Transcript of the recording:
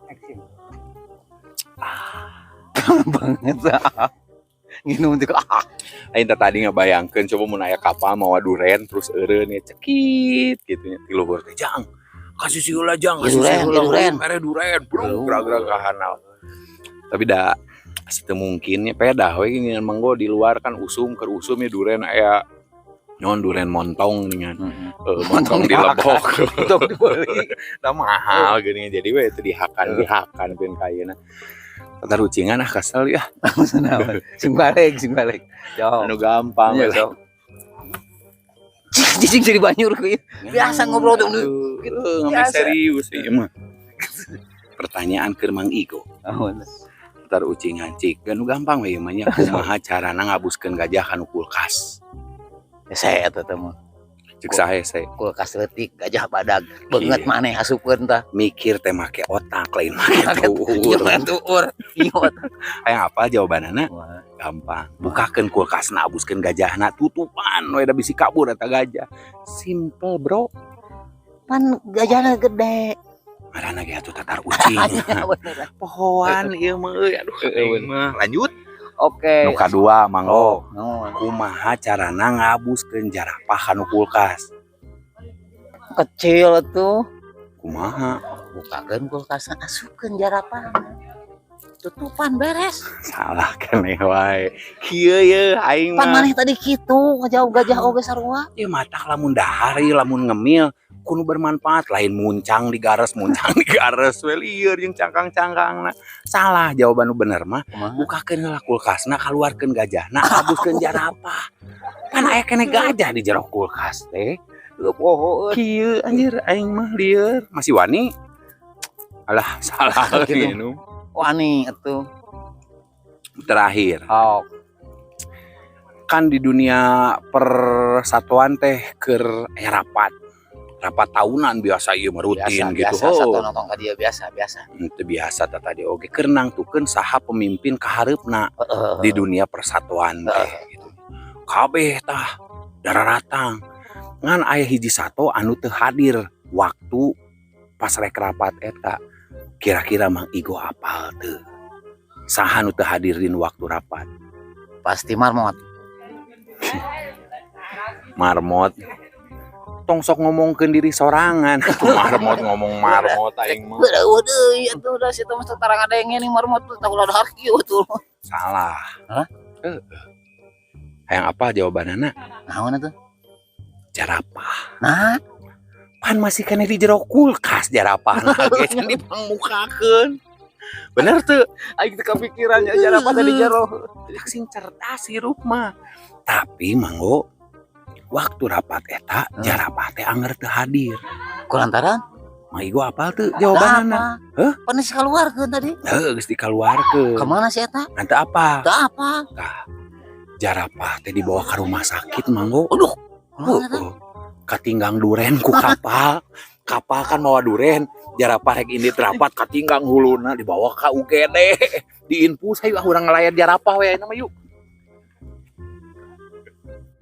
Action. Banget ah. Nginum juga ah. Aing teh tadi ngabayangkeun, coba mun aya kapal mawa duren, terus eureun ya cekit gitu nya ti luhur teh, "Jang, kasih heula, Jang, kasih Duren, heula." Duren. Mere duren, bro, gerak-gerak ka handap. Tapi da asa teu mungkin nya, pedah we gini manggo di luar kan usum, keur usum ya duren, aya naon, duren montong dengan montong di lebok. Untuk dibeli. Da mahal gini, jadi we itu dihakan dihakan pin kayana. Tatar ucingan ah, kesel ya. Sing balik, sing balik. Jawab. Anu gampang Iya, we lah. Sok. Cicing jadi banyur ku ieu. Biasa ngobrol tuh. Aduh, Gitu, nggak biasa. Serius ieu mah. Pertanyaan ke Mang Igo. Oh, Tatar ucingan cik, nu gampang we ieu mah nya, kumaha carana ngabuskeun gajah kana kulkas? Saya eta teh mah. Cek saha hese? Kulkas leutik, gajah badag. Beungeut Iya. maneh asupkeun tah. Mikir teh make otak, lain make tuur. Jangan tuur. Ingot. Hayang apa jawabanana? Wah. Gampang. Bukakeun kulkasna, abuskeun gajahna, tutupan we, da bisi kabur eta gajah. Simple, bro. Pan gajahna gede. Ngaranna ge atuh tatar ucing. Iya, bener. Pohoan ieu mah euy, aduh, aing mah. Lanjut. Oke. Nu kadua, manggo. Oh, Kumaha carana ngabuskeun jarapah kana kulkas? Kecil tuh. Kumaha? Bukakeun kulkasna, asupkeun jarapah. Tutupan, beres. Salah keneh wae. Kieu ye aing Pan mah. Maneh tadi kitu ngajawab gajah oge sarua. Ieu matak lamun dahar ieu, lamun ngemil kudu bermanfaat, lain muncang digares, muncang digares we, lieur jeung cangkang-cangkangna. Salah, jawaban nu bener mah Kumaha? Bukakeun heula kulkasna, kaluarkeun gajahna, abuskeun jarapah. Pan aya keneh gajah di jero kulkas teh. Teu poho euy. Kieu anjir, aing mah lieur. Masih wani? Alah, salah Gitu. minum. Wani atuh. Terakhir. Oh. Kan di dunia persatuan teh keur aya rapat. Rapat tahunan biasa ieu mah, rutin Biasa, gitu. biasa Oh. satu nongkrong ka dia biasa, biasa. Itu biasa tah tadi oge keur nangtukeun saha pemimpin kahareupna di dunia persatuan teh gitu. Kabeh tah dararatang. Ngan aya hiji sato anu teu hadir waktu pas rek rapat eta. Kira-kira Mang Igo apal teu? Saha nu teu hadir dina waktu rapat? Pasti marmot. Marmot. Tong sok ngomongkeun diri sorangan. Atuh marmot, ngomong marmot aing mah. Udah, deui atuh, da situ mah tarang adenge ning marmot tuh, tah ulah dahar kieu tuh. Salah. Hah? Heeh. Hayang apa jawabanana? Naon atuh? Jarapah. Nah, Pan masih keneh di jero kulkas jarapah ge, can dipangmukakeun. Bener tuh? Aing teu kepikiran ya jarapah tadi jero. Sing cerdas hirup mah. Tapi manggo waktu rapat eta jarapah teh anger teu hadir. Kulantaran? Mang Igo apal teu jawabanana? Hah? Pan geus kaluarkeun tadi. Heuh, geus dikaluarkeun. Kemana sih eta? Nanti apa? Teu apa? Tah, jarapah teh dibawa ke rumah sakit, manggo. Aduh. Kumaha eta? Heeh. Katinggang duren ku kapal. Kapal kan mawa duren, jarapah rek indit rapat katinggang huluna, dibawa ka UGD. Diinfus, "Hayu ah, urang ngelayat jarapah we ayeuna mah, yuk."